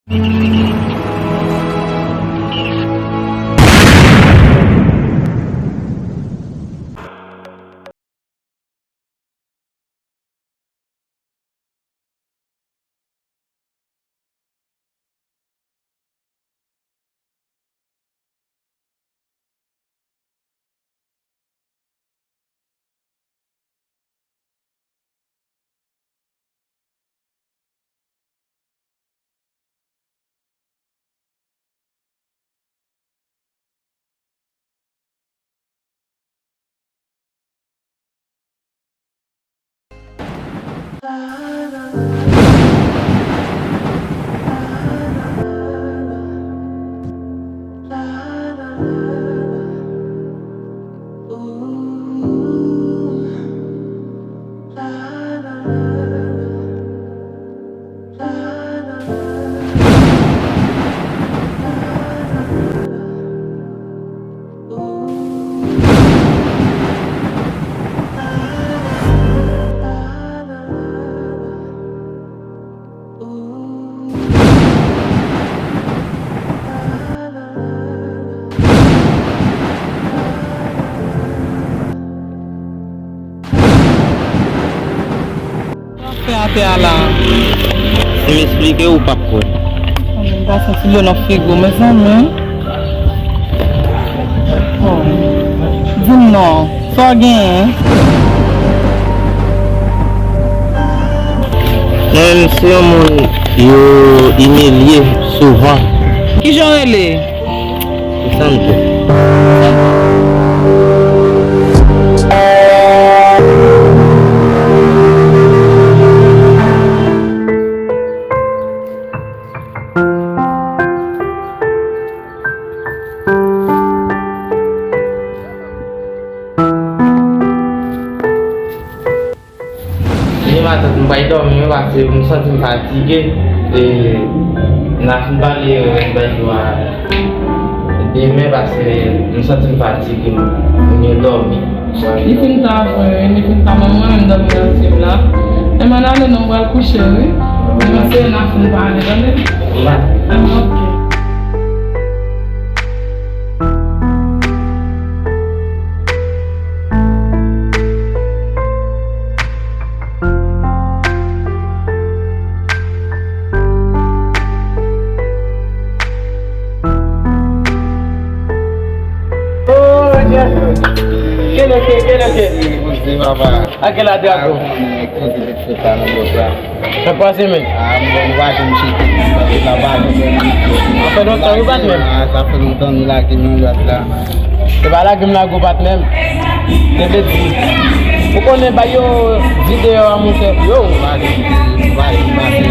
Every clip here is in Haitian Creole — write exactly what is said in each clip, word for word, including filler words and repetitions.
Sa w ap fè atè a la? Si m esplike w, ou p ap kwè. Mwen pa santi dlo nan figo, mezanmi. Oh. Di m non, sa w genyen? Mwen menm, se yon moun yo imilye souvan. Kijan w rele? Santo. Li matant m pral dòmi wi, paske m santi m fatige. E, n a fin pale, e, bay yo a demen, paske m santi m fatige, m, m vin dòmi. Li fin ta vre wi, li fin ta, mwen menm dòmi nan pye m la. E m ann ale non, m pral kouche wi. Demen se n a fin pale, tande? Wi. Oke. Oh, Dieu. Quel est, quel est? A kèl lè, Drago? Fè pase, men. Ah, m bon, m pa janm cheke, m pa janm la, pa janm. Sa fè lontan wi, patnè m. Ah, sa fè lontan nou lage men, gad la. Se pa lage m lage w, patnè m. Se vle di, ou konnen, ba yo di deyò a, monchè. Yo. Pa janm, pa janm pase.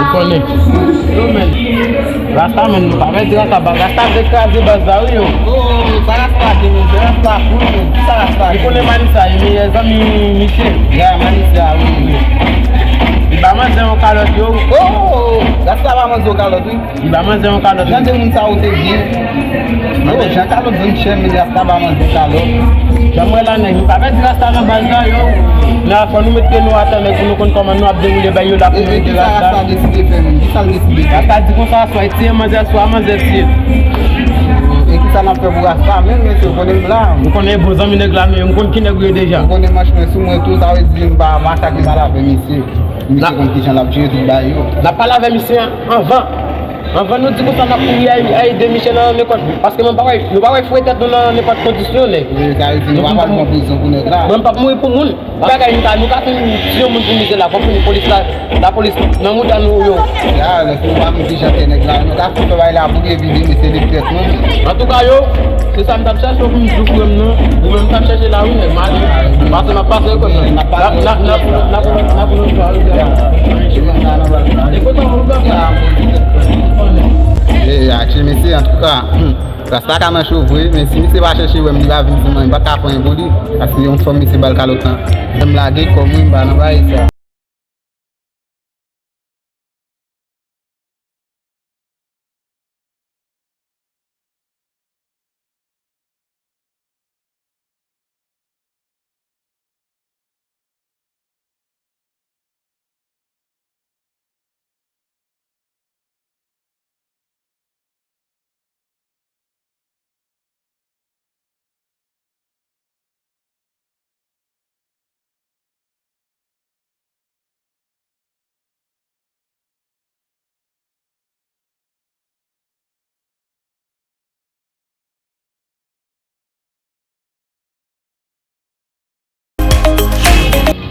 Ou konnen. Yo, men. Rasta, men, nou pa pèdi rasta, ba, rasta vle kraze baz la, wi, yo. Oh, sa rasta gen, men, se rasta koul, men, ki sa rasta gen? Ou konnen Manisa, e meyè zanmi misye. Ya, Manisa, wi, wi. Li ba manzè yon kalòt, yo. Oh, rasta ba manzè yon kalòt, wi. Li ba manzè yon kalòt, wi. Jan de moun sa yo te byen. Yo, jan kalòt vin chè, men rasta ba manzè kalòt. Jan mwen la, nèg, nou pa pèdi rasta nan baz la, yo. Nan fò nou met pye nou atè, nèg, pou nou konn kòman nou ap dewoule bay yo la pou nou ede rasta. Kisa rasta deside fè menm? Kisa l deside fè? Rasta di konsa, swa l tiye manzè, swa manzè tiye l. E kisa n ap fè pou rasta menm, mesye, ou konnen m la? Ou konnen bon zanmi nèg la, men m konn ki nèg ou ye deja. Ou konnen manch mwen sou mwen tou, sa vle di m pa masak, m pa lave misye. Misye konn kijan l ap jere tout bagay yo. N ap pale avè misye an, anvan. Anvan nou di konsa n ap kouri al, al ede misye nan nenpòt. Paske mwen pa wè, nou pa wè foure tèt nou nan nenpòt kondisyon, nèg. Wi, sa vle di nou pa pral pran prizon pou nèg la. Mwen m p ap mouri pou moun. Bagay nou ka, nou ka fin tiye moun pou mizè la, konn fini polis la, lapolis nan mouda nou yo. Ya, lè nou pa menm ki jan fè nèg la, nou ka fin fè bagay la pou li epi vini se li k trèt nou. Antouka, yo, se sa m t ap chache pou m di w frè m nan. Ou menm m t ap chache la, wi, nèg, m ale. Pase m ap pase, yo konn nan. N ap pale. N ap, n ap, n ap, n ap, n ap, n ap, n ap, n ap, e konsa, ou ka. E, achte mesye, antouka. Rasta ka nan cho vre, men si misye pa chèche wè m, li pa vin di mwen, m pa ka pran pou li. Paske yon fanm misye ba l kalòt lan. Fè m lage kò m wi, m pa nan bagay sa.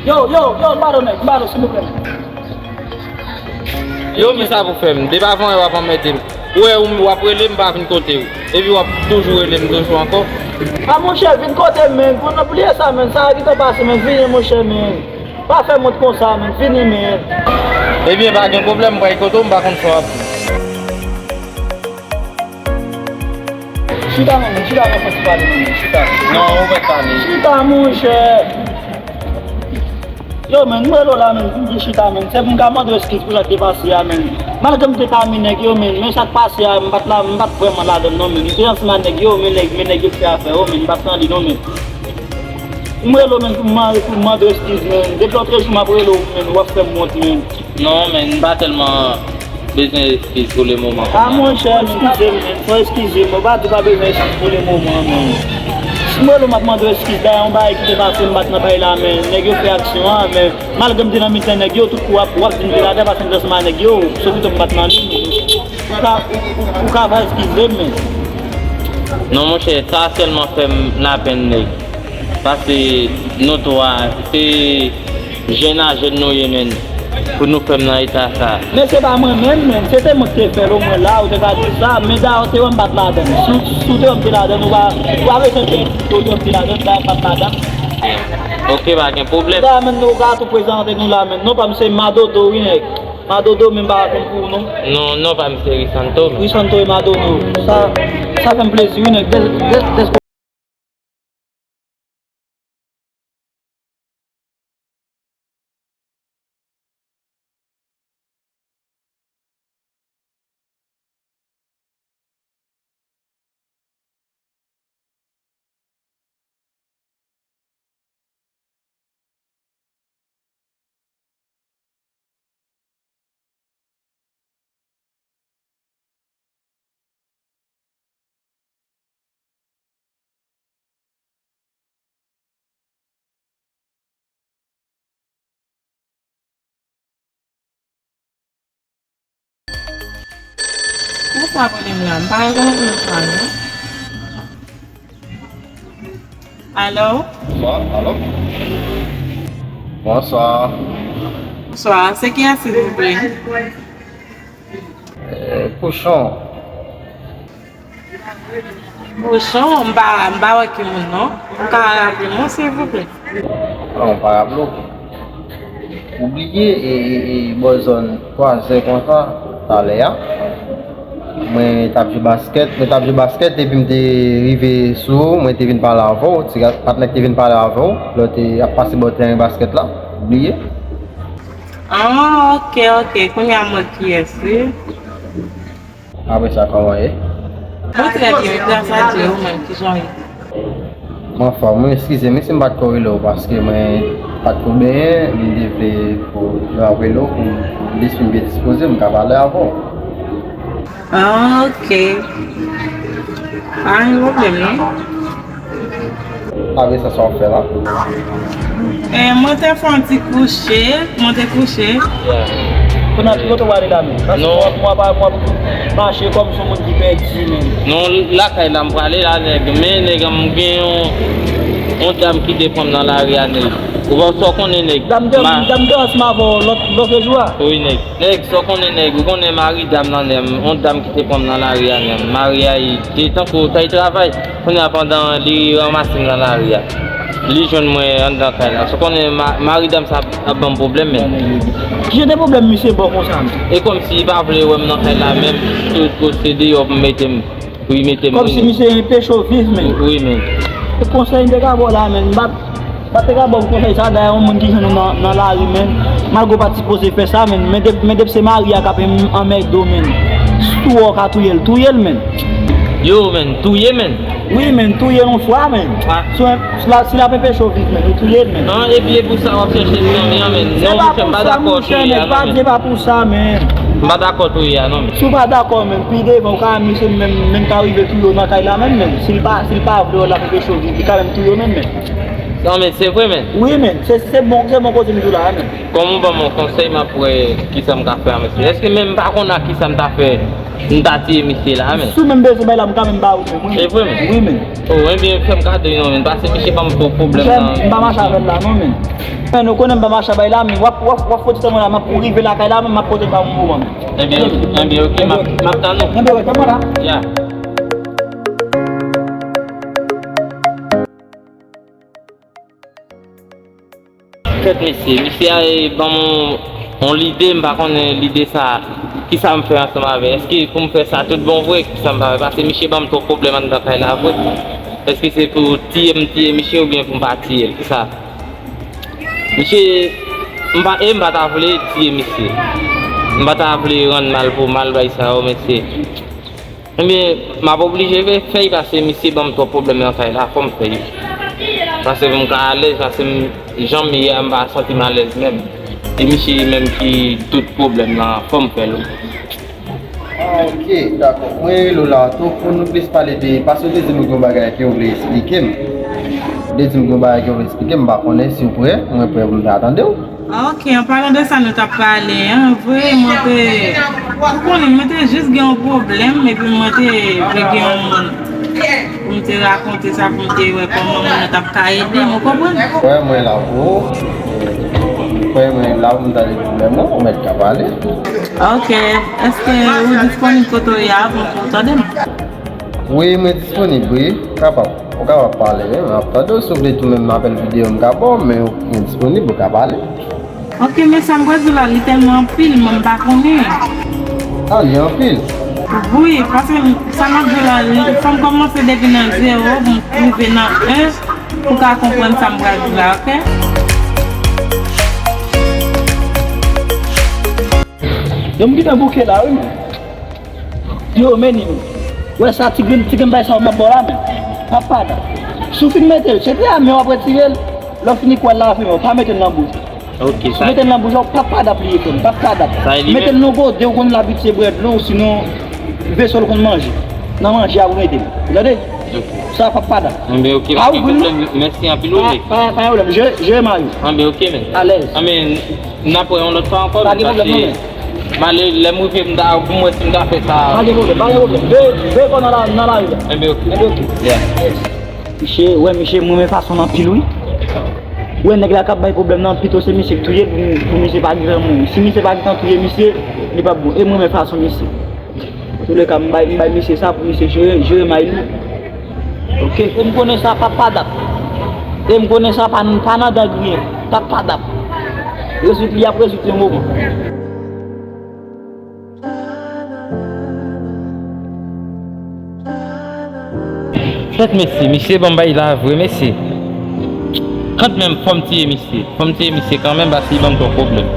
Yo, yo, yo, m ba nou nèg, m ba nou, silvouplè. Yo, men sa pou fè m. Depi avan w ap anmède m. Ou wè, ou, w ap rele m, m pa vin kote w. Epi w ap toujou rele m toujou ankò. A, monchè, vin kote m, men. Pou nou bliye sa, men. Sa a gentan pase, men. Vini, monchè, men. Pa fè m wont konsa, men. Vini, men. Ebyen, pa gen pwoblèm, m pral kote w, m pa konn sa w ap di. Chita, men. Chita, men, fò ti pale, men. Chita. Non, ou mèt pale. Chita, monchè. Yo, men, m rele w la, men, pou m vin chita, men. Se pou m ka mande w eskiz pou sa k te pase a, men. Malgre m te pami nèg yo, men, men sa k pase a, m pa t la, m pa t vrèman ladann, non, men. M te ansanm ak nèg yo, men, nèg, men nèg yo k fè afè yo, men, m pa t nan li, non, men. M rele w, men, pou m mande, pou m mande w eskiz, men. Depi lòtrejou, m ap rele w, men, w ap fè m wont, men. Non, men, m pa tèlman bezwen eskiz pou le moman. A, monchè, eskize m, men. Fò eskize m. Ou pa di w pa bezwen eskiz pou le moman, men. Si m rele w, m ap mande w eskiz, dayè, yon bagay ki te pase, m pa t nan bagay la, men. Nèg yo fè aksyon an, men malgre m te nan mitan nèg yo, tout kou w ap, w ap di m te ladan, paske m te ansanm ak nèg yo, sou pito m pa t nan li, men. Ou ka, ou, ou, ou ka pa eskize m, men. Non, monchè, sa sèlman fè m lapenn, nèg. Paske nou twa, se jèn a jèn nou ye, men, pou nou fè m nan eta sa. Men se pa mwen menm, men, se te mwen ki te fè l, omwen la, ou te ka di sa, men dayè, ou te wè m pa t ladann. Si w, si w te wè m te ladann, ou pa, ou pa bezwen te, te wè m te ladann, dayè, m pa t ladann. Ok, pa gen pwoblèm. Dayè, men, ou ka tou prezante nou la, men. Non pa m se Madodo, wi, nèg. Madodo, men, m pa konn pou ou, non. Non, non pa m se Risanto, men. Risanto e Madodo. Sa, sa fè m plezi, wi, nèg. Des, des, des, Kisa sa rele m la? M pa rekonèt non sa, non. Alo? Bonswa, alo? Bonswa. Bonswa, se kiyès, silvouplè? Eh, Pouchon. Pouchon, m pa, m pa wè ki moun, non. Ou ka raple m, silvouplè? Non, m pa raple w. Ou bliye, e, e, e, bò zòn Kwazè konsa, talè a. Mwen t ap jwe baskèt, mwen t ap jwe baskèt, epi m te rive sou ou, mwen te vin pale avè w, ti patnè k te vin pale avè w, lè w te ap pase bò teren baskèt la, ou bliye? Ah, ok, ok, kounye a m wè kiyès, wi. Apre sa, kòman w ye? Mwen trè byen, gras a Dye, ou menm, kijan w ye? Mwen anfòm, wi, eskize m, wi, si m pa t ko rele w, paske mwen pa t ko benyen, m te vle pou jan w ap rele w, pou m, pou m byen dispoze, m ka pale avè w. Ah, ok. Pa gen pwoblèm, non. Apre sa, sa w ap fè la? Eh, mwen te fè yon ti kouche, mwen te kouche. Yeah. Kounye a, ki kote w ale la menm? Paske non. M ap, m ap, m ap mache kòm se yon moun ki pèdi menm. Non, lakay la m prale la, nèg. Men, nèg, m gen yon, yon dam ki te pran m nan lari a, nèg. Ou wè, sa w konnen, nèg. Dam te, ma- dam te ansanm avè w lòt, lòt jou a? Wi, nèg. Nèg, sa w konnen, nèg, ou konnen mari dam nan, nèg, yon dam ki te pran m nan lari a, nèg, mari a, li te tankou sa, li travay. Kounye a, pandan li ranmase m nan lari a, li jwenn mwen anndan kay la. Sa w konnen, ma-, mari dam sa ap, ap ban m pwoblèm, men. Ki jan de pwoblèm misye ba w konsa, menm? E kòmsi li pa vle wè m nan kay la, menm, tout kote deyò pou mete m. Wi, mete m. Kòmsi misye enpeche w viv, menn. Wi, menn. E konsèy m te ka ba w la, menn, m pa, m pa te ka ba w konsèy sa, dayè, yon moun ki jwenn ou nan, nan lari, menn, malgre w pa t sipoze fè sa, menn, men depi, men depi se mari a k ap anmède w, menn, si w wè w ka touye l, touye l, menn. Yo, menn, touye, menn. Wi, menn, touye l yon fwa, menn. Ah. Si w, si l ap, si l ap enpeche w viv, menn, ou touye l, menn. Ah, epi e pou sa w ap chèche zanmi an, menn. Non, monchè, m pa dakò touye a, non, menn. Se pa pou sa, monchè, nèg, pa di se pa pou sa, menn. M pa dakò touye a, non, menn. Si w pa dakò, menn, pi devan, ou ka, misye menm, menm ka rive touye w nan kay la menm, menn. Si l pa, si l pa vle w, l ap anpeche w viv, li ka menm touye w menm, menn. Non, men se vre, menn. Wi, menn. Se, se bon, se bon koze m di w la, menn. Kòm ou ban m yon konsèy, m ap wè kisa m ka fè a, mesye. Èske menm m pa konn ak kisa m ta fè? M ta tiye misye la, men. Si w menm bezwen bay la, m ka menm ba ou, men. Wi, men. E vre, men? Wi, men. O, ebyen, fè m kado, non, men. Paske misye ban m twòp pwoblèm nan. M pa mache avè l la, non, men. Men, ou konnen m pa mache avè l la, men w ap, w ap, w ap fè ti tan mwen la, m ap rive lakay la, men m ap pote l ba ou moman, men. Ebyen, ebyen, oke, m ap, m ap tann ou. Ebyen, wè, tann mwen la. Ya. Fèt mesye, misye a, e, ban m yon, yon lide, m pa konnen lide sa, kisa m fè ansanm avè l. Èske pou m fè sa tout bon vre, kisa m pa fè? Paske misye ban m twòp pwoblèm anndan kay la vre. Èske se pou tiye m tiye misye oubyen pou m pa tiye l? Kisa? Misye, m pa, e m pa ta vle tiye misye. M pa ta vle rann mal pou mal bay sa yo, mesye. Ebyen, m ap oblije fè, fè l paske misye ban m twòp pwoblèm nan kay la, fò m fè l. Paske pou m ka alèz, paske m, jan m ye a, m pa santi m alèz menm. E misye menm ki tout pwoblèm nan, fò m fè l. Ah, ok, dakò. Mwen rele w la tou pou nou plis pale de, paske w te di m gen yon bagay ke w vle eksplike m. Ou te di m gen yon bagay ke w vle eksplike m, m pa konnen si w prè, mwen prè pou m ta tande w. Ok, an palan de sa nou t ap pale an, vre, mwen te, ou konnen, mwen te jis gen yon pwoblèm, epi mwen te vle gen yon moun pou m te rakonte sa, pou m te wè kòman moun nan t ap ka ede m, ou konprann? Frè mwen la pou ou. Frè mwen la pou m tande pwoblèm ou, ou mèt ka pale. Ok, èske ou disponib kote w ye a pou w tande m? Wi, mwen disponib, wi. Kapab. Ou kapab pale, wi. M ap tande w, si w vle tou menm apèl videyo m ka ba w, men mwen disponib, ou ka pale. Ok, men sa m pral di w la, li tèlman anpil, mwen m pa konnen. Ah, li anpil? Wi, paske sa m ap di w la, li, fò m kòmanse depi nan zewo pou m rive nan en, pou w ka konprann sa m pral di w la, ok? Yo, m gentan bouke la, wi, men. Yo, men ni, men. Wè sa, ti grenn, ti grenn bay sa yo m ap ba w la, men. Papa, si w fin mete l, se te a men w ap retire l. Lè w fini kwè l la, fini, w pa mete l nan bouch. Ok, si w sa mete l nan bouch la, w pap padap li ye frè m, pap padap. Sa e li menm? Mete l nan gode, ou konn l abitye bwè dlo, sinon veso l konn manje. Nan manje a ou mete l. Ou tande? Ok. Sa pap padap. Anben, ok, pa gen pwoblèm. Mèsi anpil, wi. Pa, pa, pa gen pwoblèm. Jere, jere may ou. Anben, ok, men. Alèz. Anben, n ap wè yon lòt fwa ankò, men, paske m ale, lè m rive, m ta, pou m wè si m ta fè sa. Pa gen pwoblèm, pa gen pwoblèm. Veye, veye kò w nan la, nan lari a. Anben, ok. Anben, ok. Yeah. Yes. Misye, wè, misye, m renmen fason l anpil, wi. Wè, nèg la k ap bay pwoblèm nan, pito se misye k touye pou, pou misye pa gentan mouri. Si misye pa gentan touye misye, li p ap bon. E m renmen fason misye. Antouleka, m bay, m bay misye sa pou misye jere, jere may li. Ok. E m konnen sa p ap padap. E m konnen sa pa, pa nan dan griyen. P ap padap. Rezoud li ap rezoud yon moman. Fèt mesye, misye ban m bay la vre mesye. Kanmenm, fò m tiye misye. Fò m tiye misye kanmenm, paske li ban m twòp pwoblèm.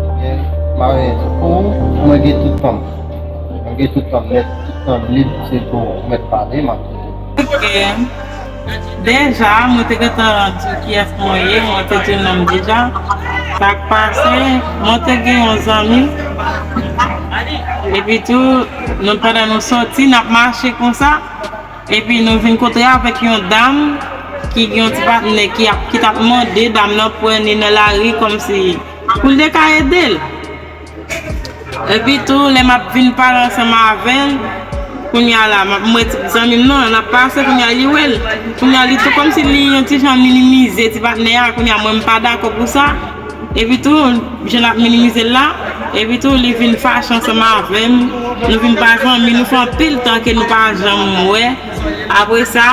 Ebyen, m ap di pou ou, mwen gen tout tan m. Mwen gen tout tan m nèt, tout tan m lib, se pou ou mèt pale, m ap koute. Ok. Deja, mwen te gentan di w kiyès mwen ye, mwen te di w non m deja. Sa k pase, mwen te gen yon zanmi, epi tou, nou, pandan nou soti, n ap mache konsa, epi nou vin kontre avèk yon dam ki gen yon ti patnè ki ap, ki t ap mande dam nan pou ni nan lari kòmsi pou l te ka ede l. Epi tou, lè m ap vin pale ansanm avè l, kounye a la, m ap, m wè ti zanmi m nan, n ap pase, kounye a li wè l. Kounye a li tou kòmsi li yon ti jan minimize ti patnè a, kounye a mwen m pa dakò pou sa. Epi tou, jan l ap minimize l la, epi tou, li vin fache ansanm avè m. Nou vin pa zanmi, nou fè anpil tan ke nou pa janm wè. Apre sa,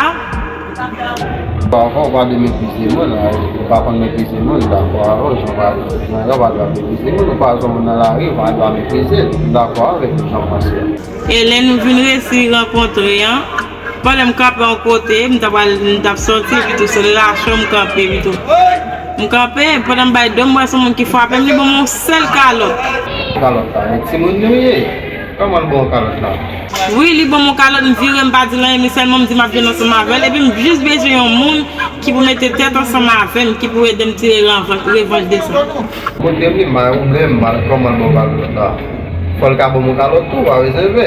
Bon, avan, ou pa dwe meprize moun, ou pa konn meprize moun, dakò avè w, jan w pa, jan w pa dwe meprize moun, ou pa jwenn moun nan lari, ou pa dwe meprize l, m dakò avèk ou, jan w panse a. E lè nou vin resi rankontre an, pandan m kanpe yon kote, m t ap al, m t ap sòti, epi tou se lache m kanpe, epi tou. M kanpe, pandan m bay do, m wè se yon moun ki frape m, li ban m yon sèl kalòt. Kalòt la, men timoun nou ye. Kòman l ba w kalòt la? Wi, li ban m yon kalòt, m vire, m pa di l anyen, men sèlman m di m ap jwenn ansanm avè l, epi m jis bezwen yon moun ki pou mete tèt ansanm avè m, ki pou ede m tire revanj, revanj de sa. Kote m li, m pa wè pwoblèm, mal, kòman l ba w kalòt la? Fò l ka ban m yon kalòt tou, pa rezève.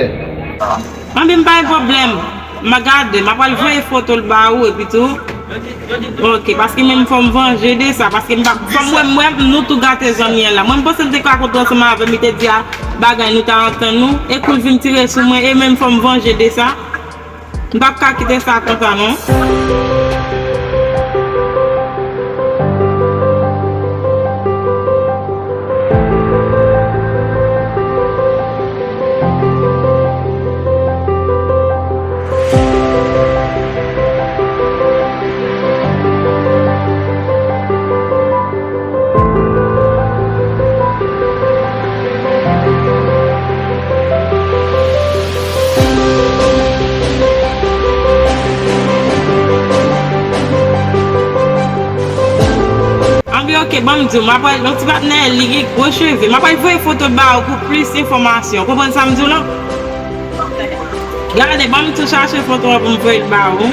Anben, m pa gen pwoblèm. M a gade, m a pral voye foto l ba ou, epi tou, Ok, paske mwen fò m vanje de sa, paske m pa, fò m wè, m wè nou tou gate zanmi an la. Mwen m panse l te ka kontre ansanm avè m, li te di a bagay nou ta antann nou, e kou l vin tire sou mwen, e mwen fò m vanje de sa. M p ap ka kite sa konsa non. Anben, ok, ban m di w, m ap yon ti patnè, li gen gwo cheve. M ap voye foto l ba ou pou plis enfòmasyon. Ou konprann sa m di w lan? Gade, ban m tou chache foto an pou m voye l ba ou.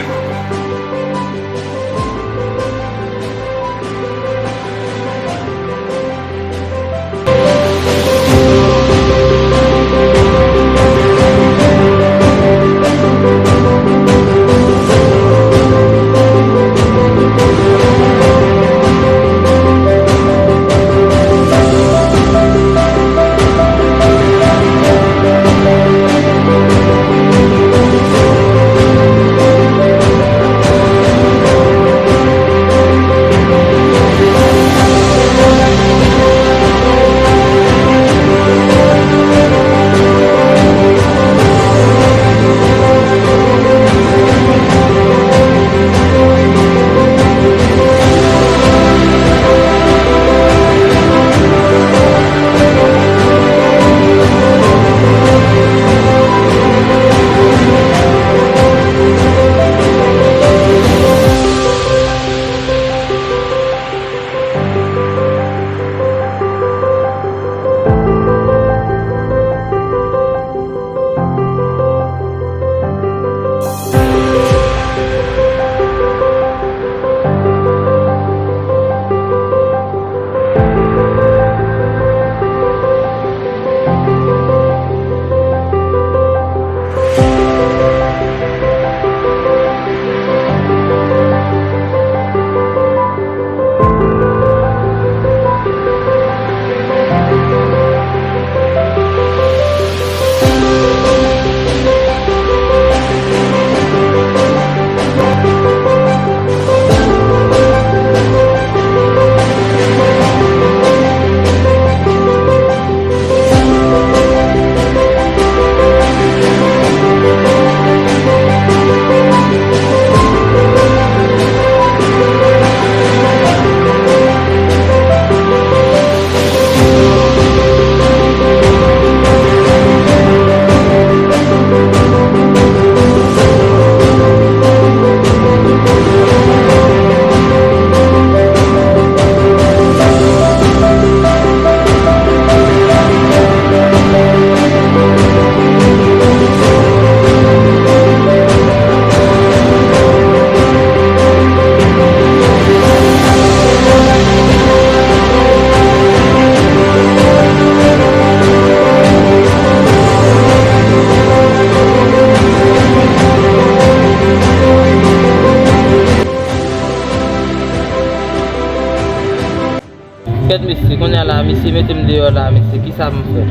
Kèt mesye, kounye a la, misye mete m deyò la, mesye, kisa m fè?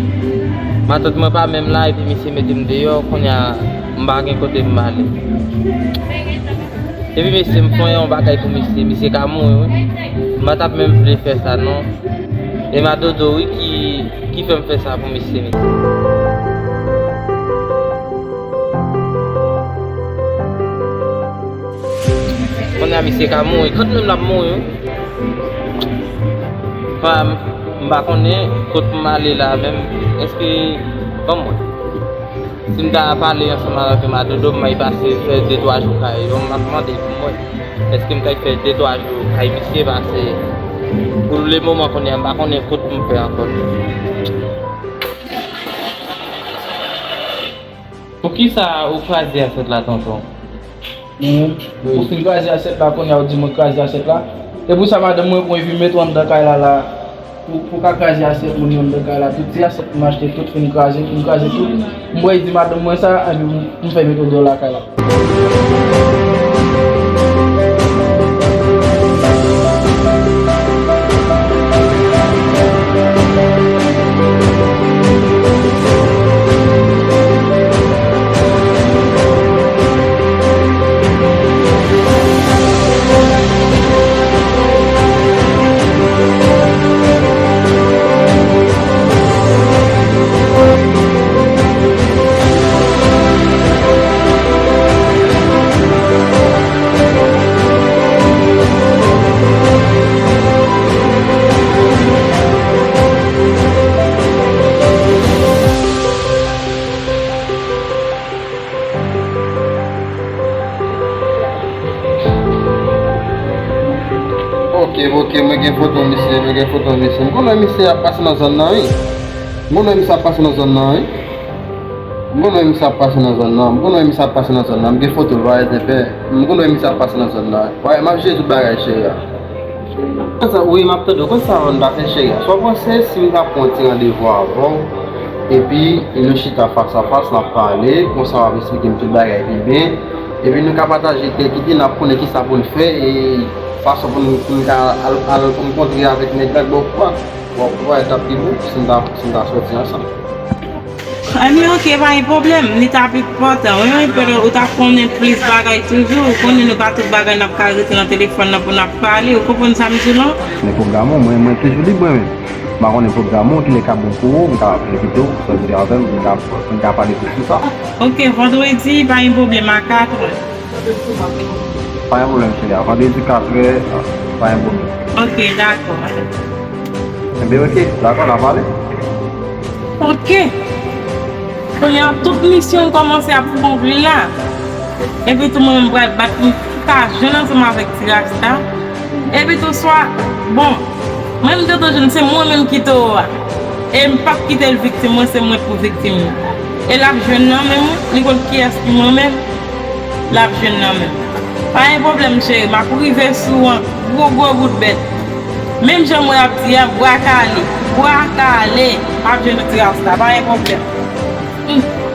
Matant mwen pa menm la, epi misye mete m deyò, kounye a, m pa gen kote m ale. Epi mesye, m fè yon bagay pou misye, misye ka mouri, wi. M pa t ap menm vle fè sa, non. E madodo, wi, ki, ki fè m fè sa pou misye, mesye. Kounye a, misye ka mouri. Kant menm l ap mouri, wi. Frè m, m pa konnen kot pou m ale la menm. Èske, ban m wè. Si m ta pale ansanm avèk madodo, m ay pase fè de twa jou kay yo, m ap mande pou m wè. Èske m ta fè de twa jou kay misye, paske pou le moman kounye a, m pa konnen kot pou m fè ankò. Poukisa ou kraze asyèt la, tonton? Ou fin kraze asyèt la, kounye a ou di mwen kraze asyèt la. E pou sa madanm mwen pran epi met ou anndan kay la la. Pou, pou ka kraze asyèt moun yo anndan kay la. Tout ti asyèt m achte, tout fin kraze, fin kraze tout. M pral di madanm mwen sa, epi m, m fè met ou deyò lakay la. Ok, ok, mwen gen foto misye, mwen gen foto misye. M konn wè misye ap pase nan zòn nan, wi. M konn wè misye ap pase nan zòn nan, wi. M konn wè misye ap pase nan zòn nan. M konn wè misye ap pase nan zòn nan. M gen foto l, pa ret enpe. M konn wè misye ap pase nan zòn nan. Wè, m ap jere tout bagay, cheri a. Konsa, wi, m ap tande w. Konsa, w pa fè, cheri a. Sa w panse si m ta pran yon ti randevou avè w? Epi, e nou chita fas a fas, n ap pale. Konsa, w ap esplike m tout bagay pi byen. Epi, nou ka pataje kèk ide, n ap konnen kisa pou n fè e fason pou nou, pou nou ka al, al rankontre avèk nèg la, bò kwa. Bò kwa, e t ap pi bon si n ta, si n ta sòti ansanm. Anni, ok, pa gen pwoblèm. Li t ap enpòtan, wi, wi, paske ou t ap konnen plis bagay toujou. Ou konnen nou pa tout bagay n ap ka rete nan telefòn nan pou n ap pale. Ou konprann sa m di w lan? Konnen pwogram ou, mwen, mwen toujou lib, mwen menm. M pa konnen pwogram ou, kilè k ap bon pou ou, m ka envite w pou sòti avè m, m ka, m ka pale plis sou sa. Ok, vandredi, pa gen pwoblèm, a katrè. Pa gen pwoblèm, cheri a. Vandredi katrè, pa gen pwoblèm. Ok, dakò. Enben, ok, dakò, n a pale. Ok. Kounye a, tout misyon m kòmanse ap fè anpil la. Epi tou, mwen menm pral bat pou m ta jwenn ansanm avèk ti Rasta. Epi tou, swa, bon, mwen m te tou jwenn, se mwen menm ki towo a. E m p ap kite l viktim mwen, se mwen pou viktim li. E l ap jwenn nan men m, li konn kiyès ki mwen menm, l ap jwenn nan men m. Pa gen pwoblèm, cheri, m ap rive sou ou an gwo, gwo bout bèt. Menm jan mwen ap di a, bwa kale, bwa kale, m ap jwenn ou ti Rasta, pa gen pwoblèm. Hmm.